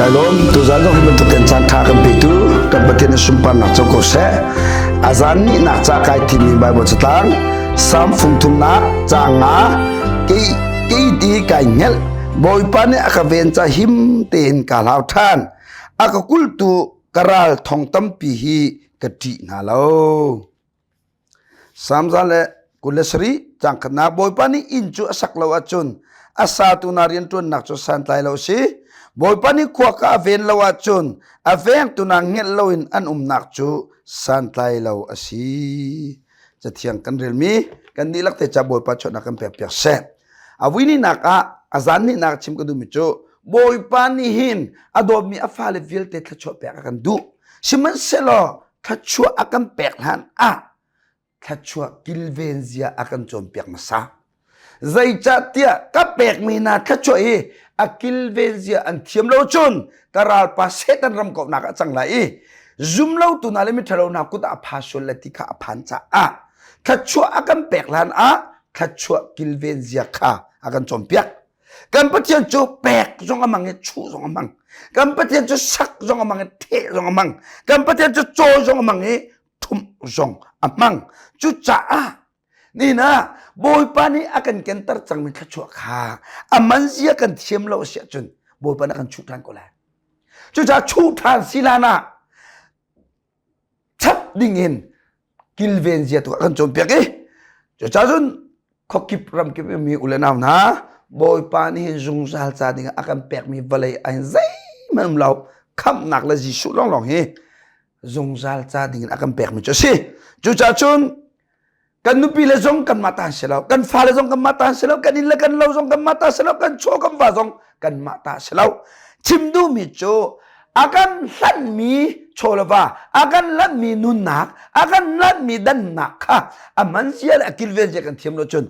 Kai lawm tuzan zong hi bantuk ten caan tha kan petu kan Pathian in sunparnak co ko seh. A zan nih nak ca kai thimi Bible catlang Psalm fung thumnak ca nga kei kei ti kai hngelh Bawipa nih a ka ven ca him tein ka hlau ṭhan. A ka kultu ka ral thong tampi hi ka ṭih hna lo. Samza le 27 caang khatnak Bawipa nih inn cu a sak lo ahcun a satu hna rianṭuannak cu santlai lo a si. Bawipa nih khua kha a ven lo ahcun a vengtu hna hngelh loin an umnak cu santlai lo a si. Cathiang kan relmi kan dihlak te ca Bawipa chuahnak kan pekpiak seh. A vuininak ah a zan nihnak chim ka duhmi cu Bawipa nih hin a dawtmi a fale vialte thluachuah pek a kan duh. Sihmanhsehlaw thluachuah a kan pek hlan ah thluachuah kilven zia a kan cawnpiak hmasa. Zeicahtiah ka pekmi hna thluachuah hi a kilven zia an thiam lo cun ka ralpa Satan ram kauhnak ah cang lai i zumlotu hna le miṭhalo hna kut ah a pha sual lai ti kha a phan caah thluachuah a kan pek hlan ah thluachuah kilven zia kha a kan cawnpiak. Kan Pathian cu pek zong a mang i chuh zong a mang. Kan Pathian cu sak zong a mang i theh zong a mang. Kan Pathian cu caw zong a mang i thumh zong a hmang. Cucaah nihin ah Bawipa nih a kan kenter cangmi thluachuah kha a man zia kan thiam lo a si ahcun Bawipa nih a kan chuh ṭhan ko lai. Cucaah chuh ṭhan si hlan ah chap dingin kilven zia tu a kan cawnpiak i cucaah cun khuakip ramkip i mi u le nau hna Bawipa nih hin zungzal ca dingah a kan pekmi vawlei ah hin zeihmanh um lo khamhnak le Jesuh lawnglawng hi zungzal ca dingin a kan pekmi cu a si. Cucaah cun kan nupi le zong kanmah ta an si lo kan fale zong kanmah ta an si lo kan inn le kan lo zong kanmah ta si lo kan chaw kan va zong kanmah ta si lo chim duhmi cu a kan hlanhmi chaw le va a kan hlanhmi nunnak a kan hlanhmi dannak kha a man zia le a kilven zia kan thiam lo cun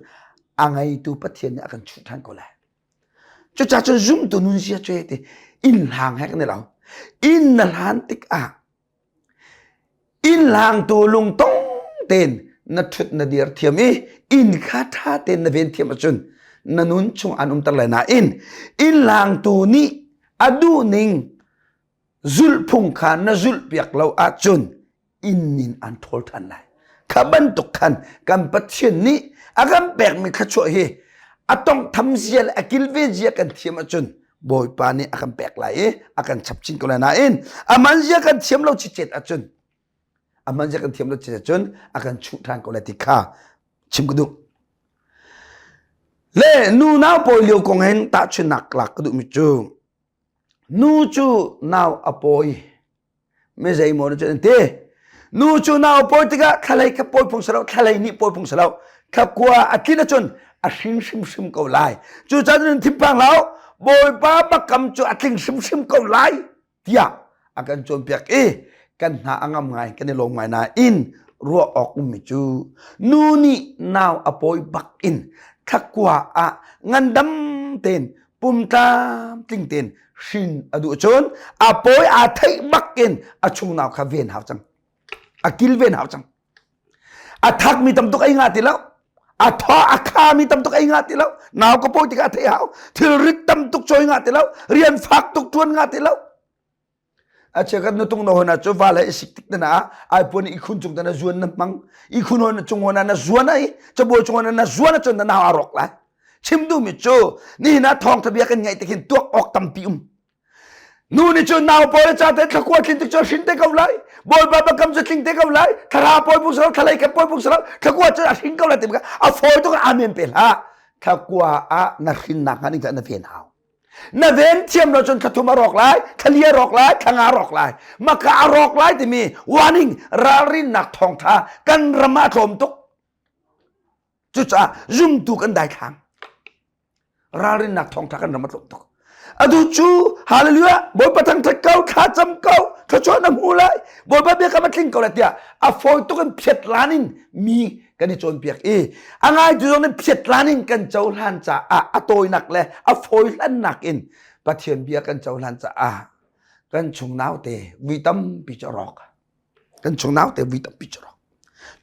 a ngeitu Pathian nih a kan chuh ṭhan ko lai cucaah cun zumtu nun zia cu ti inn hlang he kan i lo inn na hlan tikah Innhlangtu lungtong tein na ṭhut na dir thiam i inn kha ṭha tein na ven thiam ahcun na nun chung an umter lai nain innhlangtu nih a duhning zulhphung kha na zulhpiak lo ahcun inn in an ṭhawl ṭhan lai. Kha bantuk khan kan Pathian nih a kan pekmi thluachuah hi a tawnghtham zia le a kilven zia kan thiam ahcun Bawipa nih a kan pek lai i a kan chap chin ko lai nain a man zia kan thiam lo cicet ahcun a man zia kan thiam lo cicet ahcun a kan chuh ṭhan ko lai ti kha chim ka duh. Le nu nau pawi lio kong hin tahchunhnak lak ka duhmi cu nu cu nau a pawi mi zeimaw na cu an ti nu cu nau pawi tikah thlalei kha pawi phung si lo thlalei nih pawi phung si lo thlakua a tlin ahcun a hring hrimhrim ko lai cucaah cun thinphang hlah bawipa bakam cu a tling hrimhrim ko lai tiah a kan cawnpiak i kan hna a ngam ngai kan i lawm ngai nain ruah awk ummi cu nu nih nau a pawi bak in thlakua ah ngandam tein pum tlamtling tein hrin a duh cun a pawi aa theih bak in a chungnau kha ven hau cang a kil ven hau cang a thakmi tam tuk ei nga ti lo a thaw a khami tam tuk ei nga ti lo nau ka pawi tikah a theih hau thilrit tam tuk cawi nga ti lo rian fak tuk tuan nga ti lo A cheukhat nutung no hona cu va le i sik tik te na ai puan i khun cung te na zuan na hmang i khun hon cung hona na zuan ai cabuai cung hona na zuan ahcun na nau a rawk lai chim duhmi cu nihin ah thawngtha bia kan ngaih tik hin tuak awk tampi um nu nih cun nau pawl ca te thlakua tling tik cu hrin te ko lai bawipa bakam cu tling te ko lai thlara pawi buk salo thlalei kan pawi buk salo thlakua cu a hrin ko lai ti a fawi tuk amen pe hlah thlakua ah na hrin nak hnga ning na ven hau Na ven thiam lo cun thlathum a rawk lai, thlali a rawk lai, thlanga a rawk lai. Maka a rawk lai timi warning ralrinnak thawngtha kan ram ah a tlawm tuk. Cucaah zumtu kan daithlang. Ralrinnak thawngtha kan ram a tlawm tuk. Atu cu hallelujah Bawipa thangthat ko thla cam ko thluachuah na hmu lai Bawipa biakam a tling ko lai tiah a fawi tuk in phiat lan in mi kan i cawnpiak i a ngaitu zong nih phiatlan in kan cohlan caah a tawinak le a fawihlannak in Pathian bia kan cohlan caah kan chung naute vui tampi cu a rawk kan chung naute vui tampi cu a rawk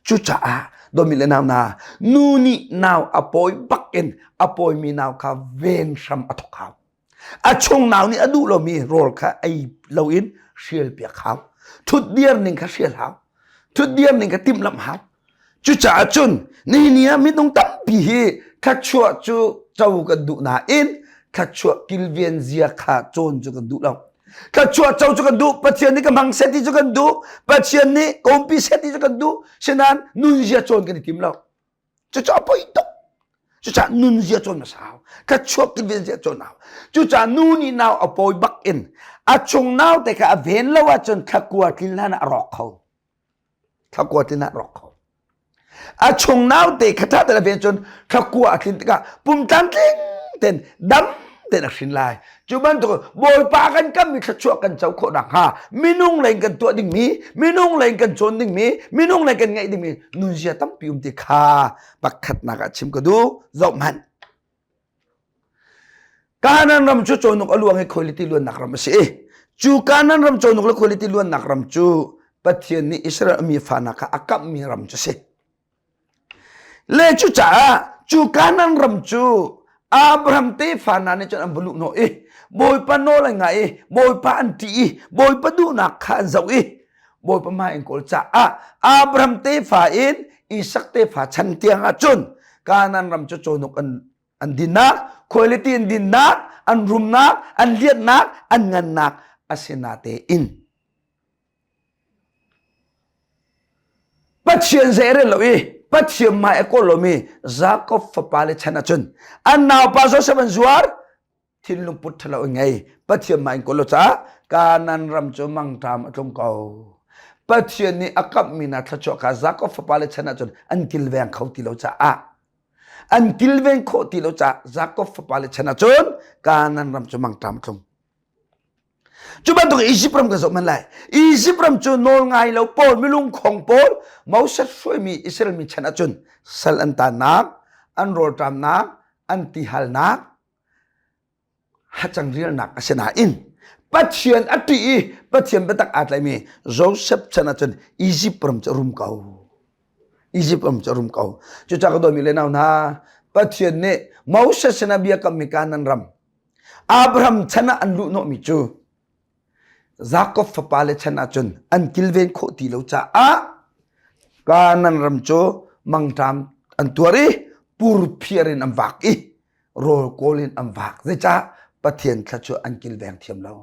cucaah dawmi le nau na nu nih nau a pawi bak in a pawimi nau kha ven hram a thawk hau. A chung nau nih a duh lomi rawl kha ei loin hrial piak hau. Thutdir ning kha hrial hau. Thutdir ning kha timhlamh hau. Cucaah cun nihin ni ah minung tampi hi thluachuah cu co kan duh nain thluachuah kilven zia kha cawn cu kan duh lo. Thluachuah co cu kan duh, Pathian nih ka hmang seh ti cu kan duh, Pathian nih ka umpi seh ti cu kan duh, sinain nunzia cawn kan i tim lo. Cucaah poi tuk. Cucaah nunzia cawn a sau. Thluachuah kilven zia cawn a hau. Cucaah nu nih nau a pawi bak in a chung nau te kha a ven lo ahcun thlakua tlin hlan ah a rawk kho. Thlakua tlin ah rawk kho. A chung naute kha ṭha tein a ven cun thlakua a tlin tikah pum tlamtling tein dam tein a hrin lai. Cu bantuk Bawipa kan kammi thluachuah kan co khawh nakhnga minung lei in kan tuah dingmi, minung lei in kan cawn dingmi, minung lei kan ngeih dingmi nunzia tampi um ti kha pakhatnak ah chim ka duh. Zoh hmanh. Kanaan ram cu cawhnuk a luang i khuailiti luannak ram a si i cu Kanaan ram cawhnuk le khuailiti luannak ram cu Pathian nih Israel mi fa kha a kamhmi ram cu a si. Le cucaah cu Kanaan ram cu Abraham tefa hna nih cun an va luhhnawh i Bawipa nawl an ngai i Bawipa an ṭih i Bawipa duhnak kha an zoh i Bawipa hmai an kawl caah Abraham tefa in Isak tefa chan tiang ah cun Kanaan ram cu cawhnuk an an dinnak, quality an dinnak, an rumnak, an lianhnak, an ngannak a si natein Pathian zei rel lo i Pathian hmai a kawl lomi Jakob fapa le chan ahcun an naupa Joseph an zuar thinlung put ṭhalo in ngei Pathian hmai in kawl lo caah Kanaan ram cu mangṭam a tlung ko. Pathian nih a kamhmi hna thluachuah kha Jakob fapa le chan ahcun an kilveng kho ti lo caah an kilven khawh ti lo caah Jakob fapa le chan ahcun Kanaan ram cu mangṭam a tlung. Cu bantuk Egypt ram kan zoh men lai. Egypt ram cu nawl ngai lo pawl, milung khong pawl, Moses hruaimi Israel mi chan ahcun sal an tannak, an rawlṭamnak, an tihalnak, hacang rialnak a si nain Pathian a ṭih i Pathian biatak aa tlaimi Joseph chan ahcun Egypt ram cu a rum ko. Egypt ram cu a rum ko. Cucaah ka dawmi le nau hna, Pathian nih Moses sinah bia kammi Kanaan ram Abraham chan ah an luhhnawhmi cu Jakob fapale chan ahcun an kilven khawh ti lo caah Kanaan ram cu mangṭam an tuar i purphiar in an vak i rawl kawl in an vak. Zeicah Pathian thluachuah an kilveng thiam lo.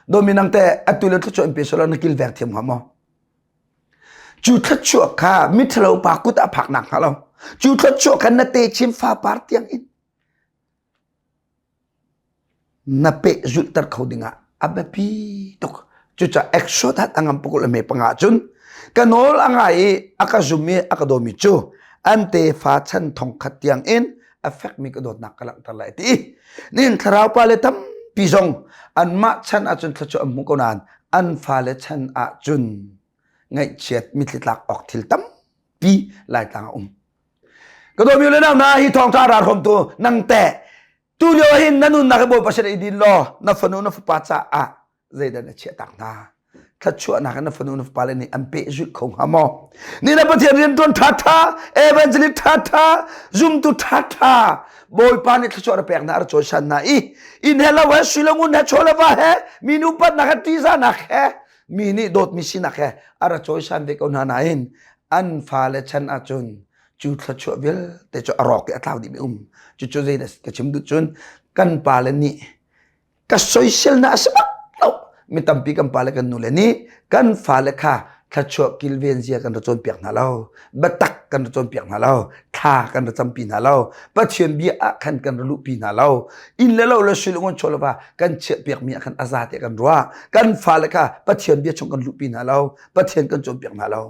Dawmi nang teh atu le thluachuah an pe selaw na kilveng thiam hnga maw? Cu thluachuah kha miṭhalo pa kut ah phak nak hnga lo. Cu thluachuah kha na techin fapar tiang in na pehzulhter kho dingah a biapi tuk. Cucaah Exodus a ngam pakul a hme panga cun ka nawl a ngai i a ka zum i a ka dawmi cu an tefa chan thongkhat tiang in a fekmi ka dawtnak ka langhter lai ti. Nihin thlarau pa le tampi zong anmah chan ahcun thluachuah an hmu ko nain an fale chan ahcun ngaihchiat mitthli tlak awk thil tampi Laitlang a um. Ka dawmi le nau na hi thawngṭha ra hrawmtu nang teh tu lio hin na nunnak hi Bawipa sin i din law na fanu na fapa caah zeidah na chiah tak hna thluachuahnak na fanu na fapa le nih an pehzulh kho hnga maw ni na Pathian rianṭuan ṭhaṭha evangelist ṭhaṭha zumtu ṭhaṭha Bawipa nih thluachuah ra pek hna ra cawisan hna i inn he lo he sui le ngun he chaw le va he mi nu patnak he ṭihzahnak he mi nih dawtmi sinak he a ra cawisan ve ko hna nain an fale chan ahcun cu thluachuah vialte cu a rawk i a tlau dihmi um cucu zeidah ka chim duh cun kan pale nih ka soisel na a si bak lo mi tampi kan pale kan nule nih kan fale kha thluachuah kilven zia kan ra cawnpiak hna lo biatak kan ra cawnpiak hna lo thla kan ra campi hna lo pathian bia ah khan kan ra luhpi hna lo inn le lo le sui le ngun chaw le va kan chiahpiak mi ah khan a za te kan ruah kan fale kha pathian bia chung kan luhpi hna lo pathian kan cawnpiak hna lo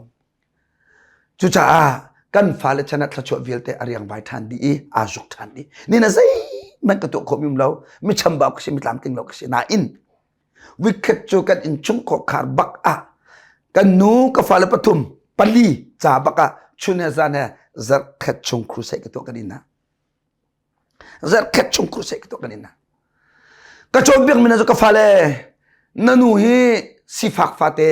Cucaah kan fale chan ah thluachuah vialte a riangvai ṭhan dih i aa zuk ṭhan dih. Ni na zeihmanh ka tuah khawhmi um lo, mi chambau ka si, mi tlamtling lo ka si. Nain vikhat cu kan innchung khar bak ah kan nu ka fale pathum pali ca bak ah chun he zan he zarhkhat chung crusade ka tuah kan inn ah. Zarhkhat chung crusade ka tuah kan inn ah. Ka cawnpiak mi hna cu ka fale na nu hi sifak fate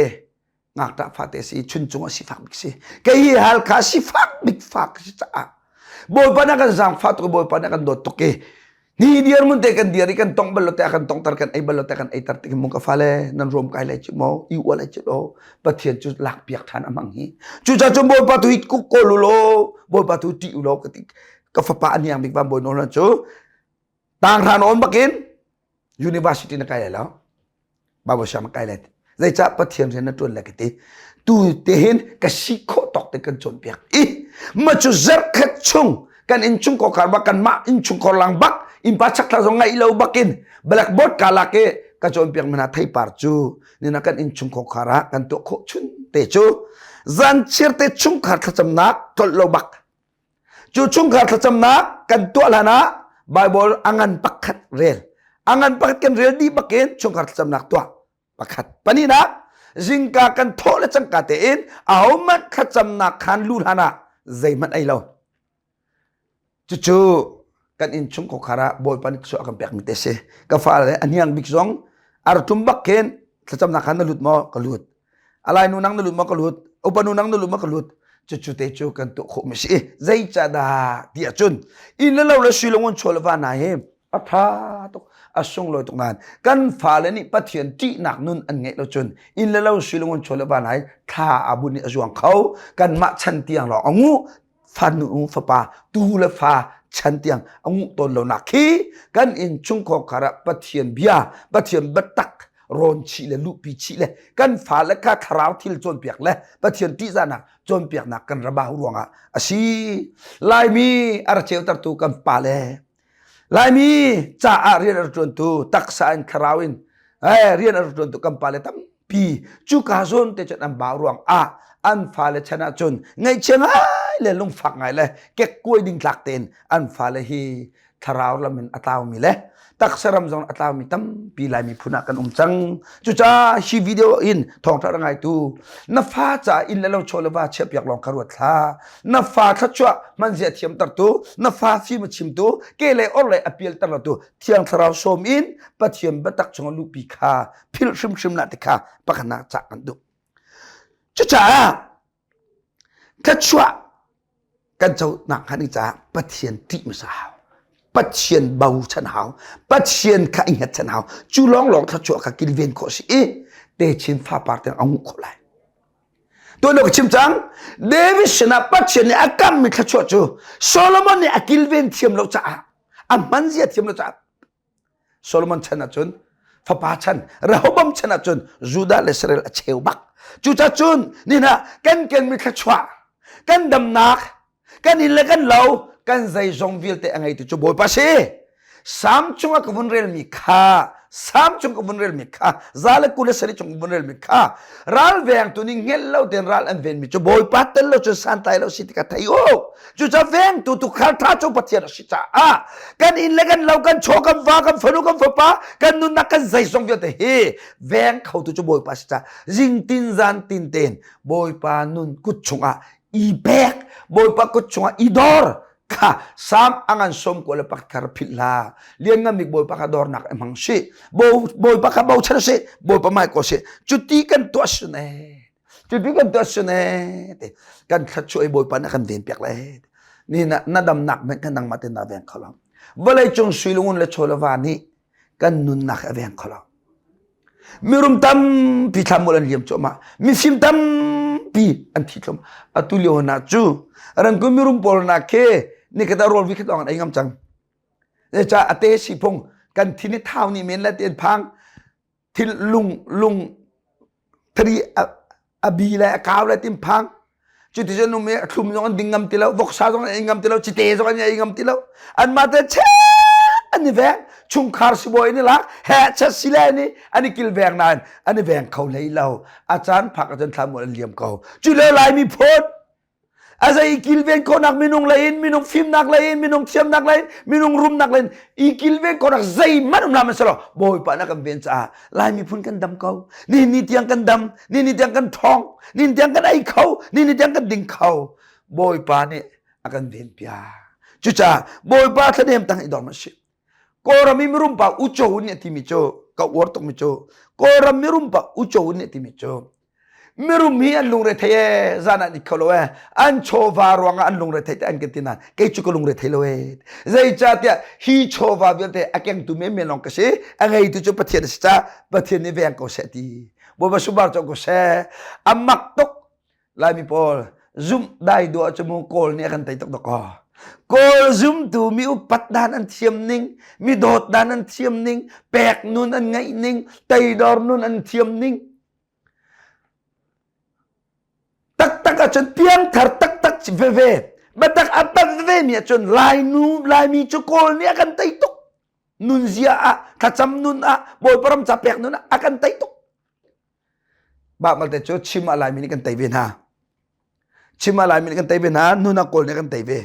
ngakṭah fate si chuncung a sifak bik si kei hi Halkha sifak bik fa ka si caah Bawipa na kan zaangfah tuk i Bawipa na kan dawt tuk i. Ni dir mun te kan dir i kan tong bal lo te kan tong tar kan ei bal lo te kan ei tar ti mung ka fale nan rom kai lai chi mo i ual lai chi lo Pathian cu lak piak than amang hi. Cu ca cu Bawipa tu hi kuk ko lu lo Bawipa tu ti u lo ka ti ka fapa aniang bik van bawi nawl cu tang hran on bakin university na kai lai lo Bible siang na kai lai zeicah Pathian rian na ṭuan lai ka ti tu te hin ka si khawh tawk te kan cawnpiak i ma cu zarhkhat chung kan innchung khar bak kan mah innchung khor lang bak innpa chakthla zong ngaih lo bakin blackboard ka lak i ka cawnpiak mi hna theipar cu nina kan innchung khar ah kan tuah khawh chun te cu zan chir te chungkhar thlacamnak tlolh lo bak Cu chungkhar thlacamnak kan tuah hlan ah Bible a ngan pakhat rel. A ngan pakhat kan rel dih bakin chungkhar thlacamnak tuah. Pakhat. Pahnihnak, zingka kan thawh le cangka tein ahohmanh thlacamnak khan lu hlan ah zeihmanh ei lo. Cucu kan innchung khuakhar ah Bawipa nih thluachuah a kan pekmi te si. Ka fale a hniang bik zong artum bak khin thlacamnak khan na lut maw? Ka lut. Alai nu nang na lut maw ka lut upa nu nang na lut maw ka lut cucu te cu kan tuah khawh mi si zei dah ti ahcun inn le lo le sui le ngun chaw le va na hi a tha tuk a sunglawi tuk nain kan fale nih Pathian ṭihnak nun an ngeih lo cun inn le lo sui le ngun chaw le va na hi thla a bun i a zuang kho kanmah chan tiang lawng a ngu fanu fapa tu le fa chan tiang a nguh tawn lo nak khi kan inn chungkhar khar ah Pathian bia Pathian biatak rawn chih le luhpi chih le kan fale kha thlarau thil cawnpiak le Pathian ṭihzahnak cawnpiaknak kan raba ruangah a si Laimi a ra ceutertu kan pale Laimi caah rian a ṭuantu taksa in thlarau in rian a ṭuantu kan pale tampi cuka zawn te cun an bau ruang ah an fale chan ah cun ngaihchia ngai le lungfak ngai le kekkuai ding tlak tein an fale hi thlarau lam in a tlaumi le taksa ram zong a tlaumi tampi Lai miphun ah kan um cang. Cucaah hi video in thawngṭha ra ngaitu na fa caah inn le lo chaw le va chiahpiak lawng kha ruat hlah. Na fa thluachuah hmanzia thiamtertu, na fa fim a chimtu, ke le or le a pialter lotu Thiang Thlarau sawm in Pathian biatak chung a luhpi kha philh hrimhrim lah ti kha pakhatnak cah kan duh. Cucaah thluachuah kan conak hnga ding caah Pathian ṭih hmasa hau. Pathian bochan hau. Pathian kha i hngatchan hau. Cu lawnglawng thluachuah kha kilven khawh si i techin fapar tiang a nguh khawh lai. Tuan ka chim cang. David sinah Pathian nih a kammi thluachuah cu Solomon nih a kilven thiam lo caah a hman zia thiam lo caah Solomon chan ahcun fapa chan Rehoboam chan ahcun Judah le Israel a cheu bak. Cucacun nihna kan kenmi thluachuah kan damnak kan inn le kan lo kan zeizong vialte a ngeitu cu Bawipa si. Sam chungah ka vun relmi kha Sam chung ka vun relmi kha za le 27 chung ka vun relmi kha ral vengtu nih ngelh lo tein ral an venmi cu Bawipa tel lo cun santlai lo si ti ka thei u. Cucaah vengtu tukhal ṭha cu Pathian a si caah kan inn le kan lo kan chaw kan va kan fanu kan fapa kan nunnak kan zeizong vialte hi veng khotu cu Bawipa si caah zingtin zan tin tein Bawipa nun kut chungah i pek Bawipa kut chungah i dor kha Sam a ngan som ko le pak thar philh hlah lianngan bik Bawipa kha dornak i hmang si Bawipa kha bochan si Bawipa mai ko si cuti kan tuah sun ee cuti kan tuah sun ee te kan thluachuah i Bawipa nih kan ven piak le ni na na damnak hmanh kan nangmah te na veng kho lo vawlei cung sui lungun le chaw le va nih kan nunnak a veng kho lo mirum tampi thlamul an liam cuahmah mifim tampi an thi tlum atu lio na cu rangkun mirum pawl na ke ni kata rawl vi khat lawng an ei ngam cang ca ate si phung kan thin i thau ni men la ten phang thil lung lung thari a bi le a kau le tim phang cuti cun um i a thlum zong an ding ngam ti lo voksa zong an ei ngam ti lo cite zong an ei ngam ti lo anmah te che an i veng chungkhar sibawi an i lak he chet sile ni an i kilveng nain an i veng kho hlei lo a caan phak ahcun thlamual an liam ko cu le lai miphun A zei i kilven khawhnak minung lei in, minung fimnak lei in, minung thiamnak lei in, minung rumnak lei in i kilven khawhnak zeihmanh um hlah hmanh Bawipa na kan ven caah Lai miphun kan dam ko. Nihin ni tiang kan dam, nihin ni tiang kan ṭhawng, nihin tiang kan ei kho, nihin ni tiang kan ding kho. Bawipa nih a kan ven piak. Cucaah Bawipa thlanem tang i dor ma si. Kawlram i mirum pa Ucho nih a timi cu ka uar tukmi cu Kawlram mirum pa Ucho nih a timi cu. Mirum hi an lungre thei e, zan an it kho lo e. An chawva ruangah an lungre thei te an kan ti nain kei cu ka lungre thei lo e. Zeicahtiah hi chawva vialte a kengtu menmen lawng ka si, a ngeitu cu Pathian a si caah Pathian nih veng ko seh ti. Bawipa subar co ko seh. A mak tuk. Laimi pawl zumh dai duah cu mu Kawl nih a kan tei tuk dakaw. Kawl zumtu mi upat dan an thiam ning, mi dawt dan an thiam ning, pek nun an ngeih ning, teidor nun an thiam ning. Taktak ahcun piangthar taktak veve. Biatak a pat veve mi ahcun Lainu, Laimi cu Kawl nih a kan tei tuk. Nunzia ah, thlacam nun ah, Bawipa ram ca pek nun ah a kan tei tuk. Mah malte cu chim ah Laimi nih kan tei ve hna. Chim ah Laimi nih kan tei ve hna, nun ah Kawl nih kan tei ve.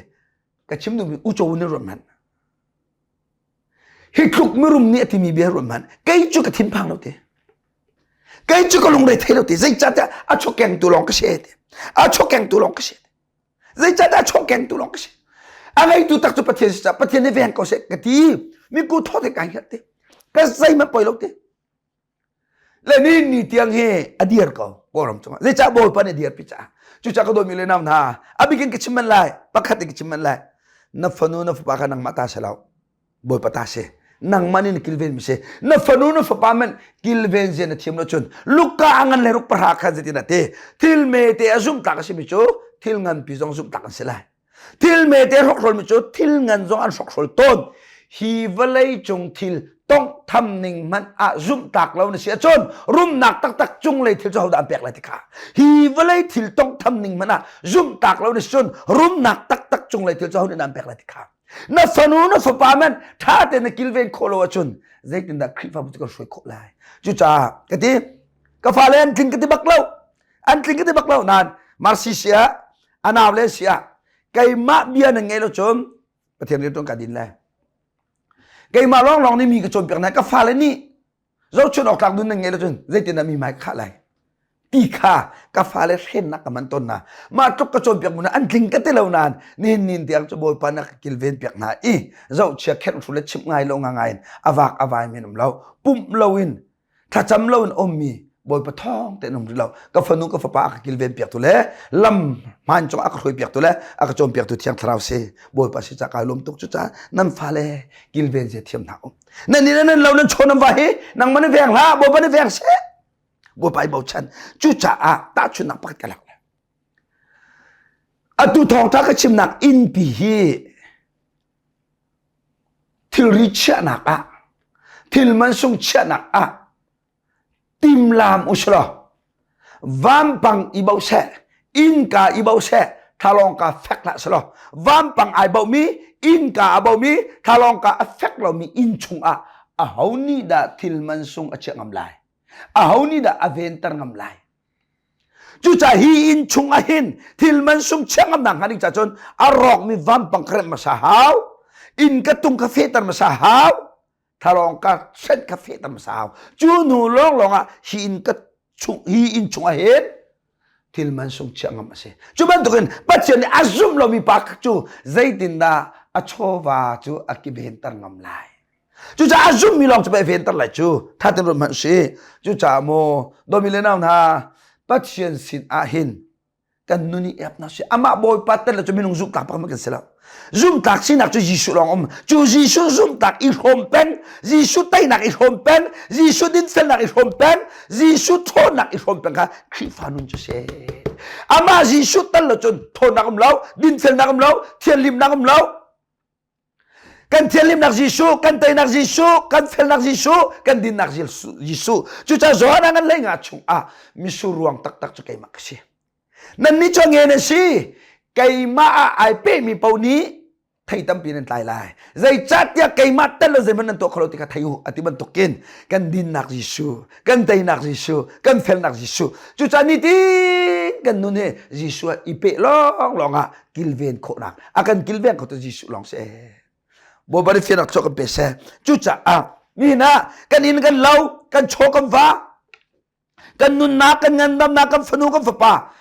Ka chim duhmi uco nih ruat hmanh. Hi tluk mirum nih a timi bia ruat hmanh. Kei cu ka thinphang lo te. Kei cu ka lungre thei lo te. Zeicahtiah a chawkengtu lawng ka si te. A chawkengtu lawng ka si. Zeicahtiah a chawkengtu lawng ka si. A ngeitu tak cu Pathian si caah Pathian nih veng ko seh ka ti. Miku thaw te kai hngalh te. Ka zeihmanh poi lo te. Le ni ni tiang hi a dir ko Kawlram cungah. Zeicah Bawipa nih a dirpi caah. Cucaah ka dawtmi le nau hna, a bikin ka chim manh lai, pakhat in ka chim manh lai. Na fanu na fapa kha nangmah ta si lo. Bawipa ta si. Nangmah nih na kilven mi si. Na fanu na fapa man kilven zia na thiam lo cun Luka a ngan le ruk pahra khan zeitin a ti. Thil mete a zumh tlak a simi cu thil nganpi zong zumh tlak an si lai. Thil mete hrokhrol mi cu thil ngan zong an hrokhrol tawn. Hi vawlei cung thil tonghtham ning hmanh ah zumhtlak lo na si ahcun rumnak taktak cunglei thil cu hodah an pek lai ti kha. Hi vawlei thil tonghtham ning hmanh ah zumhtlak lo na si cun rumnak taktak cunglei thil cu hodah an pek lai ti kha. Na fanu na fapa man ṭha tein na kilven khawh lo ahcun zeitindah Khrihfabu cu kan hruai khawh lai. Cucaah ka ti ka fale an tling ka ti bak lo. An tling ka ti bak lo nain Marsi si ah a nau le si ah keimah bia nan ngeih lo cun Pathian rian tuan ka din lai. Keimah lawnglawng nih mi ka cawnpiak hna ka fale nih zohchun awk tlak nun nan ngeih lo cun zeitindah mi hmai ka khah lai ti kha ka fale hrennak ka man tawn hna. Mah tluk ka cawnpiak mu an tling ka ti lo nain nihin nin tiang cu Bawipa na ka kilven piak hna i zohchia kherh hru le chimh ngai lo nga ngai in a vak a vai men um lo pumh loin thlacam lo in ummi Bawipa thawng tein um rih lo ka fanu ka fapa a ka kilven piak tu le lam hmaan cung a ka hruai piak tu le a ka cawn piak tu thiang thlarau si Bawipa si ca kai lawm tuk cu ca nan fale kilven zia thiam hna um nan ni nan lo nan chaw nan va hi nangmah na veng hlah Bawipa na veng seh Bawipa i bochan cucaah tahchunhnak pakhat ka lak atu thawngtha ka chimnak innpi hi Thilri chiahnak ah, thil mansung chiahnak ah timlam usulaw vampang i boh seh, innka i boh seh, thlalawngka fek hlah selaw vampang ai bohmi, innka a bohmi, thlalawngka a fek lomi inn chungah aho nih dah thil mansung a chiah ngam lai? Aho nih dah a venter ngam lai? Cucaah hi inn chung ah hin thil man sung chiah ngamnak hnga ding ca cun a rawkmi vampang ka remh hmasa hau. Inn ka tung ka fehter hmasa hau. Thalawng ka hrenh ka fehter hmasa hau. Cu hnu lawnglawng ah hi inn ka chung hi inn chung ah hin thil man sung chiah ngam a si. Cu bantukin Pathian nih a zumh lomi pa cu zeitindah a chawva cu a kiventer ngam lai. Cucaah a zummi lawng cu pei venter lai cu tha ten ruat hmanh si. Cucaah maw dawmi le nau hna Pathian sin ah hin kan nun i ep na si. Amah Bawipa tel le cu minung zumhtlak pakhat kan si lo. Zumhtlak sinak cu Jesuh lawng um. Cu Jesuh zumhtlak i hrawm peng, Jesuh teinak i hrawm peng, Jesuh dinfelnak i hrawm peng, Jesuh ṭhawnnak i hrawm peng kha Khrihfa nun cu si. Amah Jesuh tel lo cun ṭhawnnak um lo, dinfelnak um lo, thianhlimnak um lo. Kan thianhlimnak Jesuh, kan teinak Jesuh, kan felnak Jesuh, kan dinnak Jesuh. Cucaah Johan ah ngan hlei nga chungah misur ruang taktak cu keimah ka si. Nannih cu nge nan si. Keimah ah ai pehmi paoh nih thei tampi nan tlai lai. Zeicahtiah keimah tel lo zeihmanh nan tuah kho lo ti kha thei u a ti bantukin kan dinnak Jesuh, kan teinak Jesuh, kan felnak Jesuh. Cucaah nitin kan nun hi Jesuh ah i peh lawnglawng ah kilven khawhnak a kan kilveng kho tu Jesuh lawng si Bawipa nih fiannak chuah kan pe seh cucaah nihin ah kan inn kan lo kan chaw kan va kan nunnak kan ngandamnak kan fanu kan fapa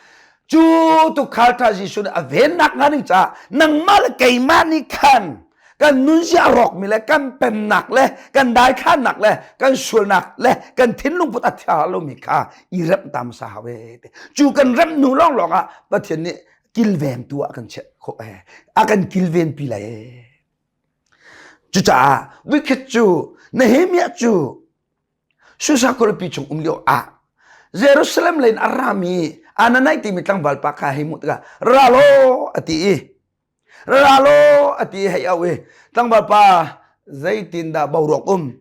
cu tukhal ṭha Jesuh nih a vennak hnga ding caah nangmah le keimah nih khan. Kan nunzia a rawkmi le kan pemnak le kan daithlannak le kan sualnak le kan thinlung put a thia lomi kha i remh ta hmasa hau e te. Cu kan remh hnu lawnglawng ah Pathian nih kilvengtu ah kan chiah khawh e. A kan kilvenpi lai e. Cucaah vikhat cu Nehemiah cu Susa khualipi chung um lio ah Jerusalem lei in a rami Ananai timi tlangval pa kha hei hmuh tikah ra law a ti i ra law a ti i hei auh i tlangval pa zeitindah boruak um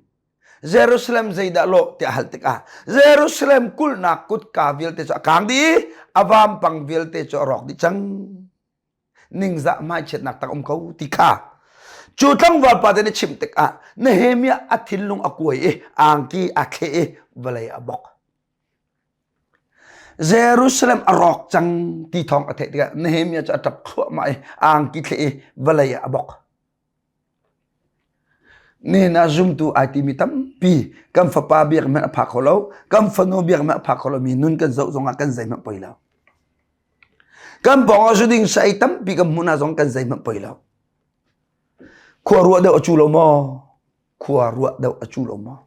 Jerusalem zeidah lawh tiah hal tikah Jerusalem kulhnak kutka vialte cu a kang dih i a vampang vialte cu a rawk dih cang. Ningzah hmaichiatnak tak um ko ti kha cu tlangval pa te nih chimh tikah Nehemiah a thinlung a kuai i angki a thleh i vawlei a bok. Jerusalem a rawk cang ti thawng a theih tikah Nehemiah cu a ṭap thluahmah i angki thleh i vawlei ah a bok. Nihin ah zumtu ai timi tampi kan fapa biak hmanh a phak kho lo, kan fanu biak hmanh a phak kho lomi nun kan zoh zongah kan zeihmanh poi lo. Kan pawng ah zuding sai tampi kan hmuh hna zong kan zeihmanh poi lo. Khua ruah deuh a cu lo maw? Khua ruah deuh a cu lo maw?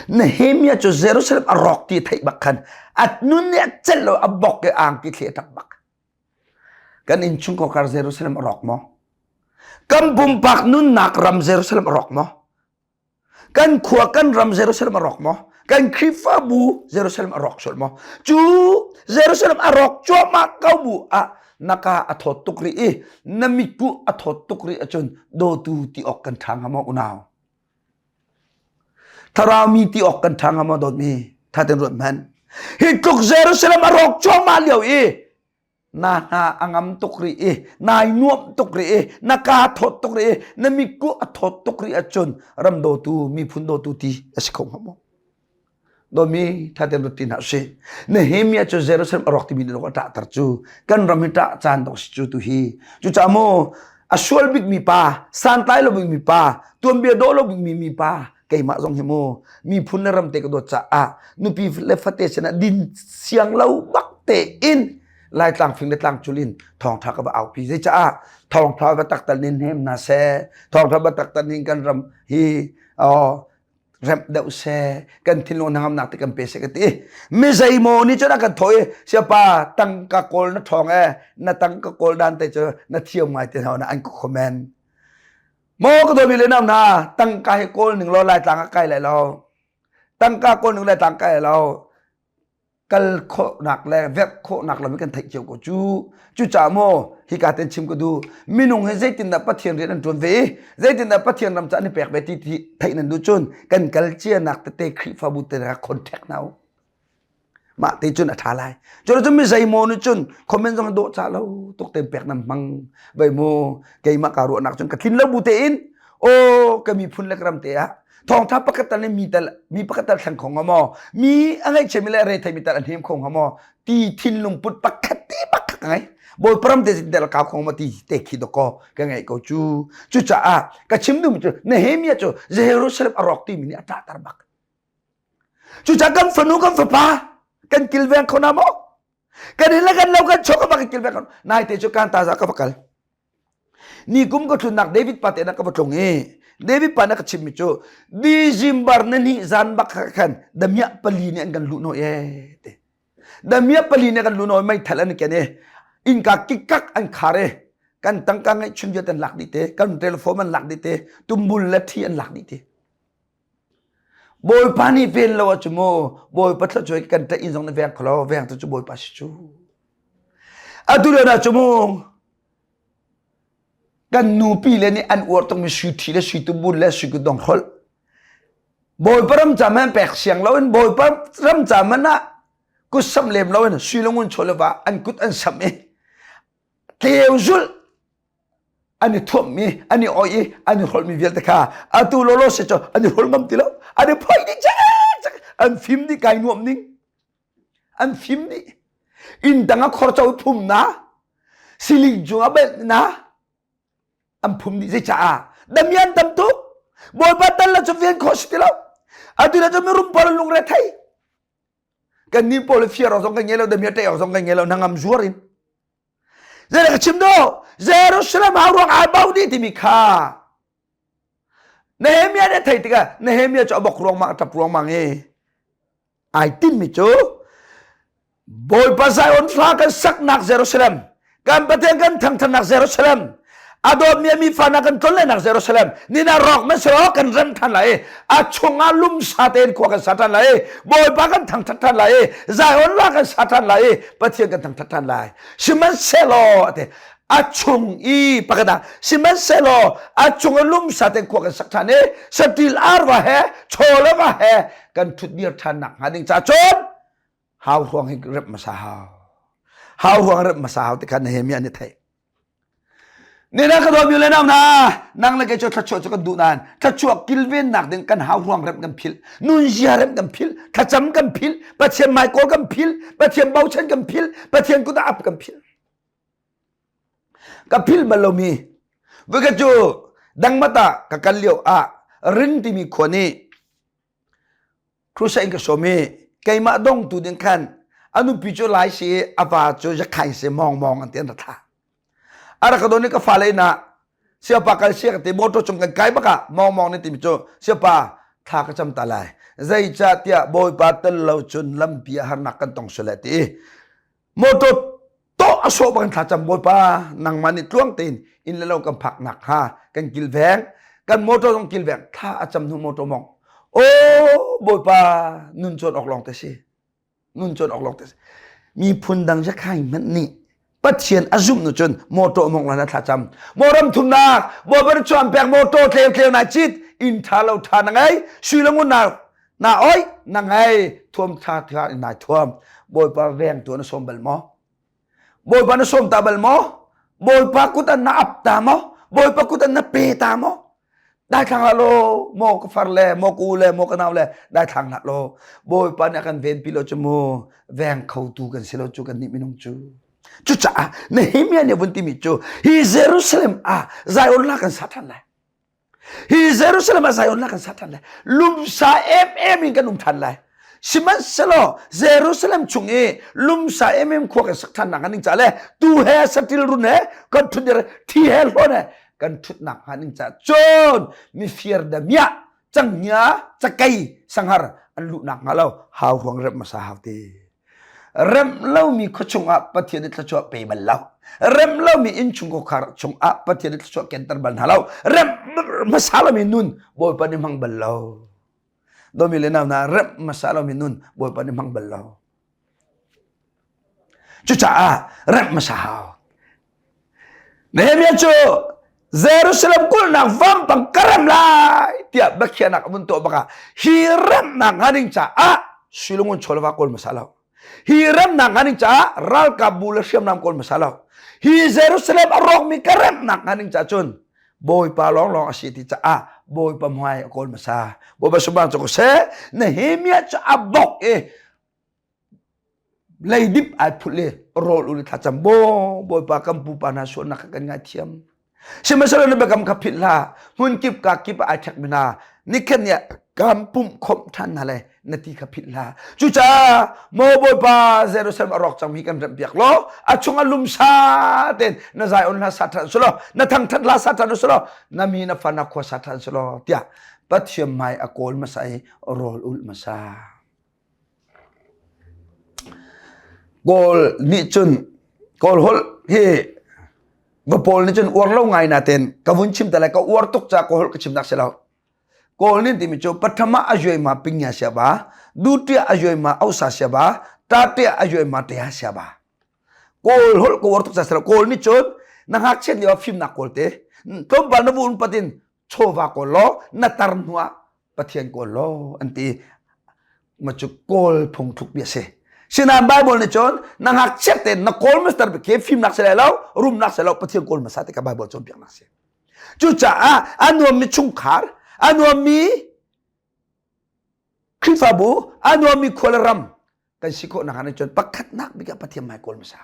Nehemiah cu Jerusalem a rawk ti theih bak khan a nun nih a celh lo a bok i angki thli a ṭap bak. Kan innchungkhar Jerusalem a rawk maw? Kan pumpak nunnak ram Jerusalem a rawk maw? Kan khua kan ram Jerusalem a rawk maw? Kan Khrihfabu Jerusalem a rawk sual maw? Cu Jerusalem a rawk cuahmah ko bu ah naka a thawt tuk rih i na mitkuh a thawt tuk rih ahcun dawtu ti awk kan ṭha hnga maw unau? Thlarau mi ti awk kan ṭha hnga maw dawtmi? Tha ten ruat hmanh. Hi tluk Jerusalem a rawk cuahmah lio i na hna a ngam tuk rih i nai nuamh tuk rih i na kaa thawt tuk rih i na mitkuh a thawt tuk rih ahcun ram dawtu miphun dawtu ti a si kho hnga maw dawmi thaten rut ti hna usih Nehemiah cu Jerusalem a rawk timi nih a ṭahter cu kan ram hi ṭah caan dawh si cu tu hi cucaah maw a sual bikmi pa santlai lo bikmi pa tuanbia dawh lo bikmi mi pa keimah zong hi mu miphun le ram te ka dawt caah nupi le fate sinah din siang lo bak tein Laitlang fing le tlang cul in thawngtha ka va aupi zei caah thawngtha va taktal nin hnem na se thawngtha va taktal nin kan ram hi oh remh deuh se kan thinlung hnangamnak te kan pe se ka ti mi zeimaw nih cun a kan thaw i siapa tangka kawl na ṭhawng e na tangka kawl dan te cu na thiam ngai te hna an ka comment Maw ka dawmi le nau hna, tangka hi kawl ning law Laitlang ah kai lai lo. Tangka kawl ning Laitlang kai lai lo. Kal khawhnak le verh khawhnak lam kan theih cio ko cu. Cucaah maw hika ten chim ka duh. Minung hi zeitindah Pathian rian an ṭuan ve i zeitindah Pathian ram ca an i pek ve ti ti theih nan duh cun kan kal cianak tete Khrihfabu te contact hna u. Mah te cun a ṭha lai. Cun cun mi zeimaw nih cun comment zong dawh cah lo tuk te pek nan hmang. Vei mu keimah kaa ruahnak cun ka tlin lo bu tein aw ka miphun le ka ram te ah thawngṭha pakhat tal nih mi tal mi pakhat tal thleng kho hnga maw mi a ngaihchiami le a rethei mi tal a hnem kho hnga maw ti thinlung put pakhat te bak ka ngei bawipa ram te del kau kho maw ti te khi dawkaw ka ngeih ko cu cucaah ka chim duhmi cu Nehemiah cu Jerusalem a rawk timi nih a ṭahter bak Cucaah kan fanu kan fapa kan kilveng kho na maw? Kan inn le kan lo kan chaw ka va kan kilveng kho. Naite cu kan taza ka va kal. Ni kum ka tlunnak David pa te na ka va tlung i David pa na ka chimmi cu December na ni zan bak khan damiah pali nih an kan luh nawi e te. Damiah pali nih kan luh nawi meithal an ken i innka kikak an khar i kan tangka ngeihchun vialte an lak dih te kan telephone an lak dih te tumbul le thi an lak dih te. Bawipa nih ven lo ahcun mu Bawipa thluachuah kan ṭah inn zong na veng kho lo veng tu cu Bawipa si cu. Atu lio cu mu kan nupi le nih an uar tukmi sui ṭhi le sui tumbun le sui kutdong hrolh Bawipa ram ca man pek siang loin Bawipa ram ca man ah kut samh lem loin sui le ngun chaw le va an kut an samh i tleu zulh an i thuammi an i oih i an i hrolhmi vialte kha atu lawlaw se cu an i hrol ngam ti lo an i phoih dih cek an fim dih kai nuam ning an fim dih inn dang ah khor co phum na siling cung ah belh na an phum dih zei caah damian tam tuk bawipa tal la cu ven khawh si ti lo atu le cu mirum pawl lungre thei kan nih pawl fiar awk zong kan ngei lo damian ṭei awk zong kan ngei lo nangam zuar in Zei ka chim do Jerusalem hau ruang ai bau dih timi kha. Nehemiah nih a theih tikah Nehemiah cu a bok ruangmang a ṭap ruangmang i ai tinhmi cu Bawipa Zion hla kan saknak Jerusalem kan Pathian kan thangthatnak Jerusalem a dawtmi a mi fa na kan tlonlenak Jerusalem nina rawk man selaw kan rem than lai a chungah lumsa tein khua kan sa than lai Bawipa kan thangthat than lai Zion la kan sa than lai Pathian kan thangthat than lai sihmanhsehlaw ate a chung i pakhat ah sihmanhsehlaw a chung i lumsa tein khua kan sak than i satil arva he chawle va he kan thut dir than nak hnga ding ca cun hau hruang hi rep hmasa hau hau hruang rep hmasa hau ti kha Nehemiah nih theih Nina ka dawmi le nau na nang le kei cu thluachuah cu kan duh nain thluachuah kilvennak ding kan hau hruang rep kan philh nunzia rep kan philh thlacam kan philh Pathian hmaikawl kan philh Pathian bochan kan philh Pathian kut ah ap kan philh ka philh bal lomi voikhat cu dangmat ah ka kal lio ah rin timi khua nih Crusade in ka sawm i keimah dongtu ding khan a nupi cu lai si i a va cu zakhain si mawng mawng an ti an ra thlah. A rak ka don i ka fale inn ah siapa kal sia ka ti motor cung kan kai bak ah mawng mawng nih timi cu siapa thla ka cam ta lai zeicah tiah bawipa tel lo cun lampi ah harnak kan tong sual ti i Motor tawh a sawh bang thlacam bawipa nangmah nih tluang tein inn le lo kan phak nak hnga kan kilveng kan motor zong kilveng thla a cam hnu motor mong o bawipa nun cawn awk lawng te si nun cawn awk lawng te si miphun dang zakhai hmanh nih Pathian a zumh nu cun motor mong lan thla cam mo ram thumnak bawipa chuan pek motor tleu tleu nai chit inn tha lo tha na ngei sui le ngun na na oi na ngei thuam tha tha in nai thuam bawipa veng tu na sawm bal maw bawipa na sawm ta bal maw bawipa kut an na ap ta maw bawipa kut an na pe ta maw dai thlang hlah lo maw ka far le maw ka u le maw ka nau le dai thlang hlah lo bawipa nih a kan ven pi lo cu mu veng kho tu kan si lo cu kan nih minung cu cucaah Nehemiah nih vun timi cu hi Jerusalem ah Zion la kan sa than lai Hi Jerusalem ah Zion kan sa ṭhan lai. Lumsa emem in kan um ṭhan lai. Sihmanhsehlaw Jerusalem chung i lumsa emem khua kan sak ṭhan nak ning ca le tu he satil run he kan ṭhut dir thi he hlawn he kan ṭhutnak hnga ning ca cun mifir damiah canghngia cakei sanghar an luhnak hnga lo hau ruang rep hmasa hau ti. Remh lomi khua chungah Pathian nih thluachuah pe bal lo. Remh lomi innchungkhar chungah Pathian nih thluachuah kenter bal hna lo. Remh hmasa lomi nun Bawipa nih hmang bal lo. Domi le nau hna remh hmasa lomi nun Bawipa nih hmang bal lo. Cucaah remh hmasa hau. Nehemiah cu Jerusalem kulhnak vampang ka rem lai tiah biakhiahnak a vun tuah bakah hi remnak hnga ding caah Silungun chawlva kawl hmasa lo. Hi remnak hnga ding caah ralkap bu le hriamnam kawl hmasa lo. Hi Jerusalem a rawkmi ka remnak hnga ding caah cun Bawipa lawnglawng a si ti caah Bawipa hmai a kawl hmasa. Bawipa subang cu ko seh Nehemiah cu a bok i leidip ai phulh i rawl ul i thlacam baw bawipa kan pupa hna sualnak kha kan ngaithiam sihmanhsehlaw na biakam kha philh hlah hmunkip ka kip ah ai ṭhekmi hna nikhat ni ah kan pumh khawmh ṭhan hna le na ti kha philh hlah cucaah maw bawipa Jerusalem a rawk cangmi kan remhpiak law a chungah lumsa tein na Zion hla sa ṭhan sulaw na thangṭhat hla sa ṭhan sulaw na mi na fa na khua sa ṭhan sulaw tiah Pathian hmai a kawl hmasa i rawl ulh hmasa Kawl nih cun Kawl holh hi va pawl nih cun uar lo ngai natein ka vun chim te lai ka uar tuk caah Kawl holh ka chimnak si lo. Kawl nih timi cu pathama a zuai ma pingya sia ba, dutia a zuai ma ausa sia ba, tatia a zuai ma tea sia ba. Kawl holh ka uar tuk caah si lo. Kawl nih cun na ngakchiat lio ah fimnak kawl te, tlawmpal na vun patin chawva kawl law na tar hnu ah Pathian kawl law an ti ma cu kawl phungthluk bia si sinain Bible nih cun na ngakchiat tein na kawl master ke fimnak si lai lo rumnak si lo Pathian kawl hmasa ti ka Bible cawnpiaknak si cucaah a nuammi chungkhar a nuammi Khrihfabu a nuammi khua le ram kan si khawh nak ah cun pakhatnak bik ah Pathian hmai kawl hmasa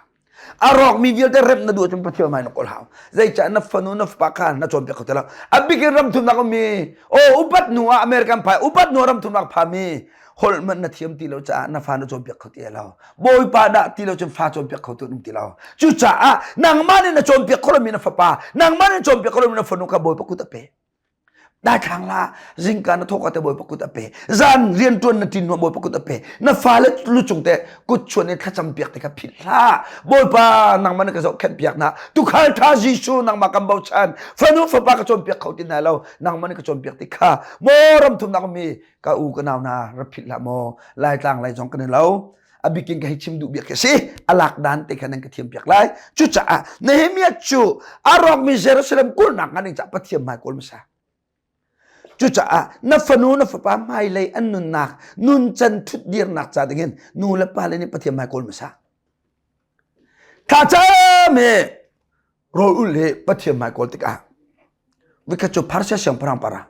a rawkmi vialte remh na duh ahcun Pathian hmai na kawl hau zeicah na fanu na fapa kha na cawnpiak kho ti lo a bik in ram thumnak ummi o upat hnu ah American phai upat hnu ah ram thumnak phami holh hmanh na thiam ti lo caah na fa na cawnpiak kho ti lo bawipa dah ti lo cun fa cawnpiak kho tu um ti lo cucaah nangmah nih na cawnpiak kho lomi na fapa nangmah nih na cawnpiak kho lomi na fanu kha bawipa kut a pe. Daithlang la zingka na thawk te Bawipa kut a pe. Zan riantuan na tin Bawipa kut a pe. Na fale lu cung te kut chuan in thlacam piak te kha philh hlah. Bawipa nangmah na ka zohkhenh piak na. Tukhal tha Jesuh nangmah kan bochan. Fanu fapa ka cawnpiak kho ti hna lo. Nangmah na ka cawnpiak ti kha. Maw ram thumnak mi ka u ka nau na ra philh hlah maw. Laitlang lai zong kan i lo. A bikin ka hei chim duh biak khi si. A lak dan te kha nan ka thiam piak lai. Cucaah Nehemiah cu a rawkmi Jerusalem kulhnak ngan ding caah Pathian hmai kawl hmasa. Cucaah na fanu na fapa hmailei an nunnak nuncan thutdirnak ca dingin nu le pa le nih Pathian hmai kawl hmasa. Thlacam he rawl ul he Pathian hmai kawl tikah vikhat cu Pharsia siangpahrang para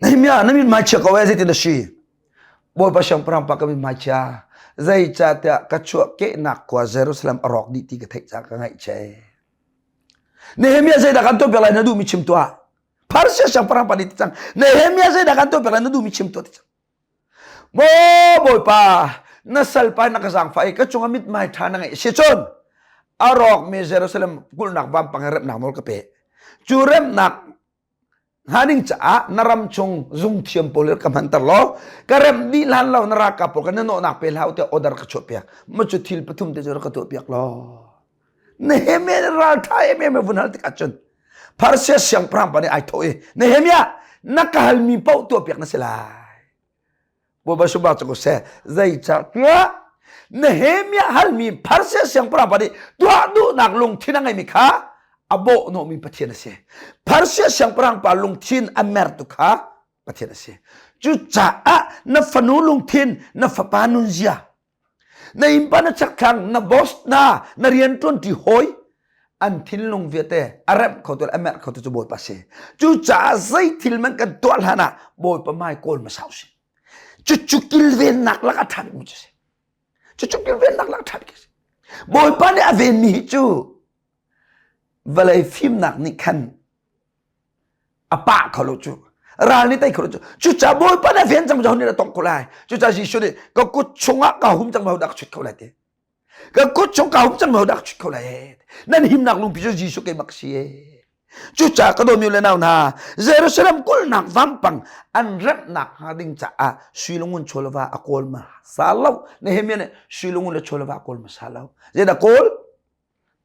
Nehemiah na min hmai chia ko eh zeitin na si Bawipa siangpahrang pa ka min hmai chia zeicahtiah ka chuahkehnak khua Jerusalem a rawk dih ti ka theih caah ka ngaihchia Nehemiah zeidah kan tuah piak lai na duhmi chim tuah. Pharsia siangpahrang pa nih ti cang. Nehemiah zeidah kan tuah piak lai na duhmi chim tuah ti cang. Maw Bawipa, na salpa na ka zaangfah i ka cungah mithmai ṭha na ngeih si cun a rawkmi Jerusalem kulhnak vampang i remnak nawl ka pe. Cu remnak hnga ding caah na ram chung zungthiam pawl ka hmanter law ka remh dih hlan lo na ralkap pawl ka na nawhnak pe hlah tiah order ka chuah piak ma cu thil pathum te cu rak ka tuah piak law Nehemiah ralṭha em em vun hal tikah cun Persia siangpahrang pa nih ai thawh i Nehemiah na ka halmi paoh tuah piak na si lai Bawipa subak cu seh zeicahtiah Nehemiah halmi Persia siangpahrang pa nih tuah duhnak lungthin a ngeimi kha a bawhhnawhmi Pathian a si. Persia siangpahrang pa lungthin a mertu kha Pathian a si. Cucaah na fanu lungthin, na fapa nunzia, na innpa na chakthlang, na boss na, na rianṭuanṭi hawi an thinlung vialte a remh kho tu le a merh kho tu cu Bawipa a si. Cucaah zei thil man kan tuah hlan ah Bawipa hmai kawl hmasa usih. Cucu kilvennak lak a ṭha bikmi cu a si. Cucu kilvennak lak a ṭha bik a si. Bawipa nih a venmi hi cu vawlei fimnak nih khan a pah kho lo cu. Ral nih tei kho lo cu. Cucaah Bawipa nih a ven cang cu nih a tongh ko lai. Cucaah Jesuh nih ka kut chungah ka hum cang ma dah ka chut kho lai ti. Ka kut chung ka hum cang ma dah ka chut kho lai. Nan himnak lungpi cu Jesuh keimah ka si ee. Cucaah ka dawmi le nau hna, Jerusalem kulhnak vampang an remhnak hnga ding caah sui le ngun chawleva a kawl hmasa lo. Nehemiah nih sui le ngun le chawleva a kawl hmasa lo. Zeidah kawl?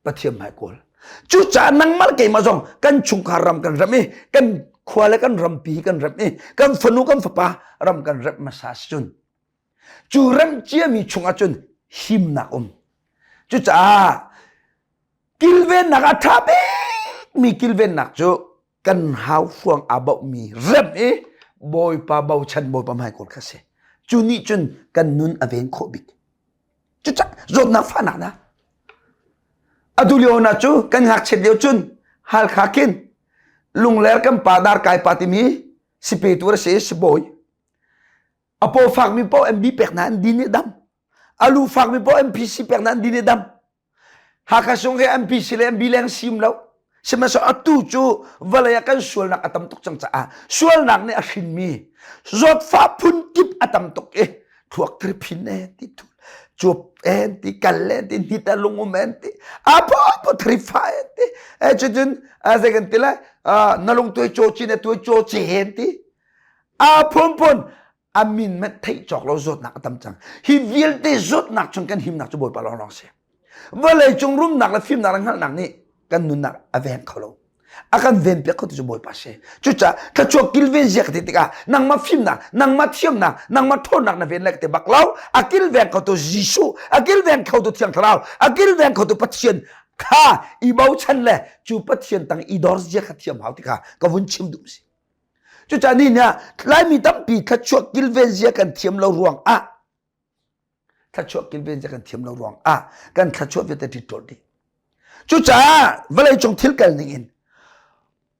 Pathian hmai kawl. Cucaah nangmah le keimah zong kan chungkhar ram kan remh i kan khua le kan rampi kan remh i kan fanu kan fapa ram kan remh hmasa si cun cu remh ciami chungah cun himnak um. Cucaah kilvennak a ṭha bikmi kilvennak cu kan hauhruang aa bauhmi rem i Bawipa bochan Bawipa hmai kawl kha si. Cu nih cun kan nun a ven khawh bik. Cucak zawtnak fahnak na. Atu lio na cu kan ngakchiat lio cun Halkha khin Lungler kan pa dar kai pa timi sipetu a si sibawi. A paw fakmi paoh MB pek na an din i dam. A lu fakmi paoh MPC pek na an din i dam. Hakha sung hi MPC le MB leng sim lo. Sihmanhsehlaw atu cu vawlei ah kan sualnak a tam tuk cang caah sualnak nih a hrinmi zawtfah phun kip a tam tuk i thluak thriphin e ti thul cuap en ti kal en ti hnit a lungum en ti a po po thrifa en ti e cucun a zei kan ti lai na lung tuai chaw chin e tuai chaw che en ti a phun phun a min manh theih cawk lo zawtnak a tam cang hi vialte zawtnak chung kan himnak cu Bawipa lawnglawng si vawlei cung rumnak le fimnak le hngalhnak nih kan nunnak a veng kho lo a kan ven piak kho tu cu Bawipa si cucaah thluachuak kilven zia ka ti tikah nangmah fimnak nangmah thiamnak nangmah ṭhawnnak na ven lai ka ti bak lo a kilveng kho tu Jesuh a kilveng kho tu Thiang Thlarau a kilveng kho tu Pathian kha i bochan le cu Pathian tang i dor zia kha thiam hau ti kha ka vun chim duh si Cucaah ni nih Laimi tampi thluachuah kilven zia kan thiam lo ruang ah thluachuah kilven zia kan thiam lo ruang ah kan thluachuah vialte ṭiṭṭawl dih. Cucaah vawleicung thil kal ning in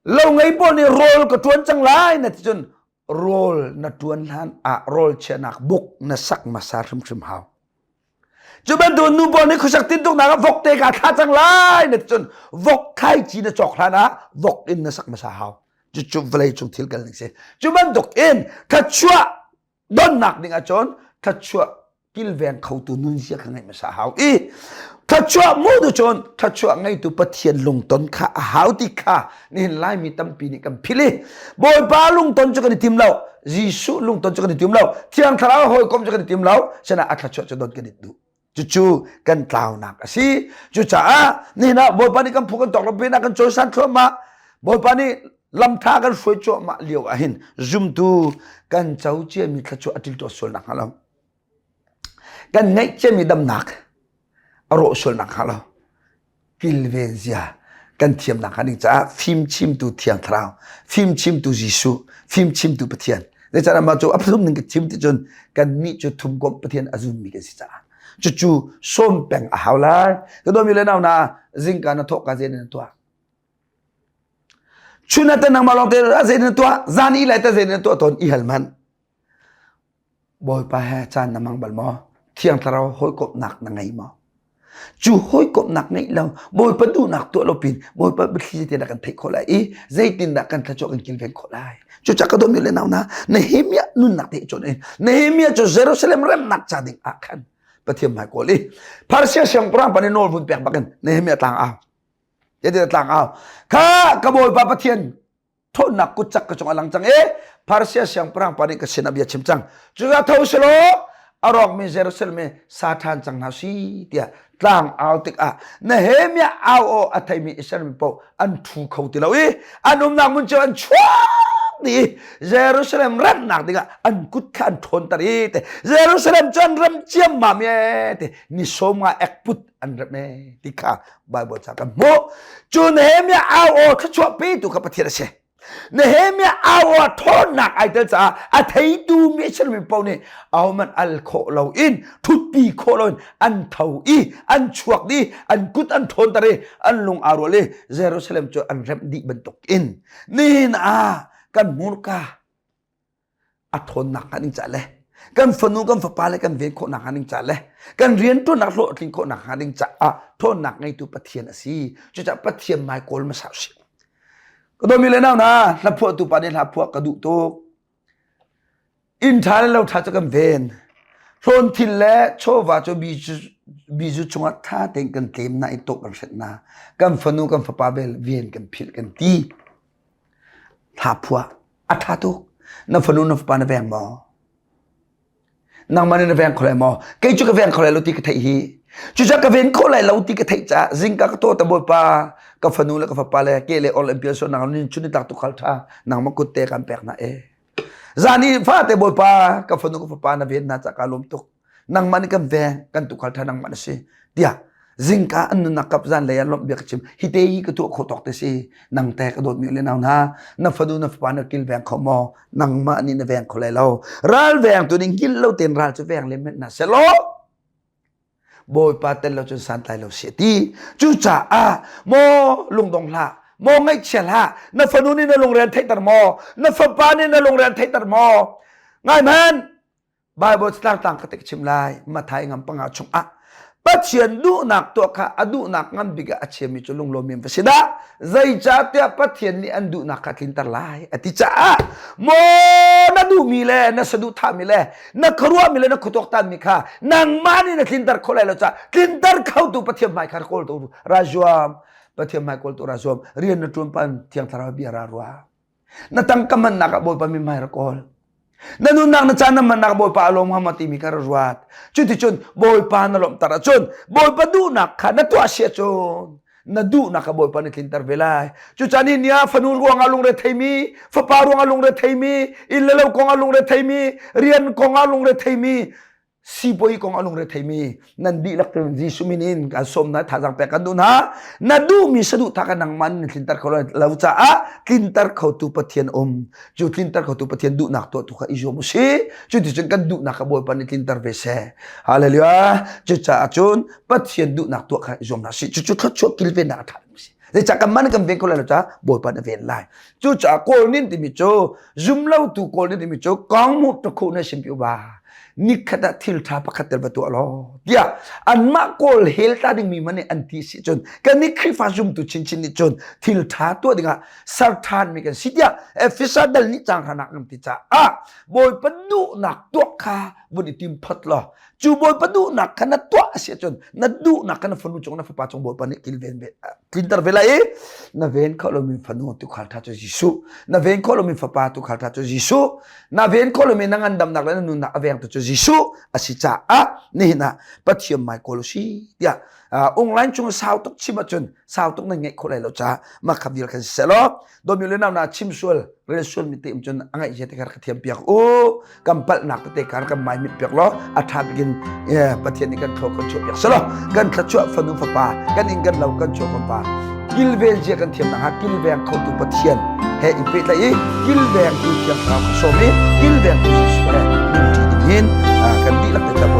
lo ngei pawl nih rawl ka ṭuan cang lai na ti cun rawl na ṭuan hlan ah rawl chiahnak buk na sak hmasa hrimhrim hau. Cu bantuk nu pawl nih khuasak tintuknak ah vok te kaa thla cang lai na ti cun vok thlaici na cawk hlan ah vok in na sak hmasa hau. Cucu vawlei cung thil kal ning si. Cu bantuk in thluachuah donnak ding ahcun thluachuah Kilveng khotu nunzia kha ngeih hmasa hau i thluachuah mu tu cun thluachuah ngeitu Pathian lungton kha a hau ti kha nihin Laimi tampi nih kan philh i Bawipa lungton cu kan i tim lo Jesuh lungton cu kan i tim lo Thiang Thlarau hawikom cu kan i tim lo sinah a thluachuah cu don kan i duh cucu kan tlaunak a si cucaah nihin ah Bawipa nih kan phu kan tawk lo pinah kan cawisan thluahmah Bawipa nih lamtha kan hruai cuahmah lio ahhin zumtu kan co ciami thluachuah a ṭilṭuah sual nak hnga lo Kan ngeih ciami damnak a rawh sual nakhnga lo kilven zia kan thiam nakhnga ding caah fimchimtu Thiang Thlarau, fimchimtu Jesuh, fimchimtu Pathian. Zeicahtiah mah cu a phun ning ka chim ti cun kannih cu thumkomh Pathian a zummi kan si caah cucu sawm peng a hau lai. Ka dawmi le nau hna zingka na thawhka zei na tuah? Chun ah teh nangmah lawng te zei na tuah? Zan i lai teh zei na tuah tawn i hal hmanh. Bawipa he caan na hmang bal maw? Thiang Thlarau hawikomhnak na ngei maw? Cu hawikomhnak ngeih lo, Bawipa duhnak tuah lo pin Bawipa biathli zeitindah kan theih khawh lai i zeitindah kan thluachuah kan kilven khawh lai? Cucaah ka dawtmi le nau hna, Nehemiah nunnak te cawn in Nehemiah cu Jerusalem remnak ca ding ah khan Pathian hmai kawl i Persia siangpahrang pa nih nawl vun pek bakin Nehemiah tlang au. Zeitindah tlang au? Kha ka Bawipa Pathian ṭhawnnak kutcak ka cungah lang cang i Persia siangpahrang pa nih ka sinah bia chim cang. Cucaah tho selaw a rawkmi Jerusalem i sa ṭhan cang hna si tiah tlang au tikah Nehemiah au aw a theimi Israel mi paoh an ṭhu kho ti lo i an umnak hmun cio an chuak dih i Jerusalem remnak dingah an kut kha an ṭhawnter i te Jerusalem cu an rem ciammam e te ni sawm nga ekput an rem e ti kha Bible ca kan hmuh. Cu Nehemiah au aw thluachuah petu kha Pathian a si. Nehemiah au aw ṭhawnnak ai tel caah a theitu mi mi paoh nih ahohmanh al khawh loin ṭhutpi khawh loin an tho i an chuak dih an kut an ṭhawnter i an lung aa rual i Jerusalem cu an remh dih bantuk in nihin ah kan hmurka a ṭhawnnak hnga ding ca le kan fanu kan fapa le kan ven khawhnak hnga ding ca le kan rianṭuannak hlawhtlin khawhnak hnga ding caah ṭhawnnak ngeitu Pathian a si. Cucaah Pathian mai kawl hmasa usih. Ka dawmi le nau hna, hla phuahtu pa nih hla phuah ka duh tuk. Inn ṭha le lo ṭha cu kan ven. Hlawn thil le chawva cu bizu chungah ṭha tein kan tlem na i tok kan hrenh na. Kan fanu kan fapa bel ven kan philh kan ti. Hla phuah a ṭha tuk. Na fanu na fapa na veng maw? Nangmah nih na veng kho lai maw? Kei cu ka veng kho lai lo ti ka theih hi. Cucaah ka ven kho lai lo ti ka theih caah zingka ka tawh ta Bawipa ka fanu le ka fapa le ke le or le pial sual nang nin chun ni tak tukhal ṭha nangmah kut te kan pek hna e. Zan i fate Bawipa ka fanu ka fapa na ven hna ca ka lawm tuk. Nangmah nih kan veng kan tukhal ṭha nangmah na si tiah zingka an nunnak kap zan lei ah lawmh bia ka chim hi te hi ka tuah khawh tawk te si nang te ka dawtmi le nau hna na fanu na fapa na kil veng kho maw nangmah nih na veng kho lai lo ral veng tu nih hngilh lo ten ral cu veng le met na selaw bawipa tel lo cun santlai lo si ti cucaah maw lungdong hlah maw ngaihchia hlah na fanu nih na lungre an theihter maw na fapa nih na lungre an theihter maw ngai hmanh Bible tlangtlang ka tek chim lai Mathai ngam panga chungah Pathian duhnak tuah kha a duhnak ngan bik ah a chiami cu lunglawm va si dah zeicahtiah Pathian nih an duhnak kha tlinter lai a ti caah maw na duhmi le na saduhthahmi le na khuaruahmi le na khuatuaktanmi kha nangmah nih na tlinter kho lai lo caah tlinter khotu Pathian hmai kha kawl tu ra zuam Pathian hmai kawl tu ra zuam rian na ṭuan pan Thiang Thlarau bia ra ruah Na tangka hmannak ah Bawipa mithmai rak kawl. Na nunnak na caan na hmannak Bawipa a lawm hnga maw timi kha ra ruat. Cuticun Bawipa na lawmhter ahcun Bawipa duhnak kha na tuah si ahcun na duhnak kha Bawipa nih tlinter ve lai. Cucaah ni ah fanu ruangah lungre theimi, fapa ruangah lungre theimi, inn le lo kongah lungre theimi, rian kongah lungre theimi, sibawi kong a lungre theimi nan dihlak tein Jesuh min in kan sawm hna thazaang pek kan duh hna na duhmi saduhthah kha nangmah nih tlinter kho lo caah tlinter khotu Pathian um cu tlinter khotu Pathian duhnak tuah tu kha i zuam usih cuticun kan duhnak kha Bawipa nih tlinter ve seh hallelujah cucaah cun Pathian duhnak tuah kha i zuam hna sih cucu thluachuah kilvennak a ṭha si zeicah kan man kan ven kho lai lo caah Bawipa na ven lai cucaah kawl nin timi cu zumlotu kawl nin timi cu kong mu takhu na sim pi ba nikhat ah thil ṭha pakhat tel va tuah law. Tiah anmah kawl hel tla dingmi man nih an ti si cun kan nih Khrihfa zumtu chinchin nih cun thil ṭha tuah dingah ser ṭhanmi kan si tiah Efesa dal nih caang hranak kan ti caah Bawipa duhnak tuah kha vun i tim phot law cu Bawipa duhnak kha na tuah a si ahcun na duhnak kha na fanu cung na fapa cung Bawipa nih kilven ve tlinter ve lai i na ven khawh lomi fanu tuukhal ṭha cu Jesuh na ven khawh lomi fapa tuukhal ṭha cu Jesuh na ven khawh lomi na ngandamnak le na nunnak a vengtu cu Jesuh a si caah nihin ah Pathian mai kawl si tiah online chung sau tuk chim ahcun sau tuk nan ngeih khawh lai lo caah mah kha vial khan siseh law dawmi le nau na chim sual rel sual mi te um cun a ngaih zia te kha ka thiam piak u kan palhnak tete kha kan mai mit piak law a ṭha bikin Pathian nih kan thlo kan chuah piak selaw kan thluachuah fanu fapa kan inn kan lo kan chuah kan pa kilven zia kan thiam nakhnga kilveng khotu Pathian he i pehtlaih i kilvengtu thiang thlarau ka sawm i kilvengtu Jesuh he nunṭi ding hin kan dihlak te tam.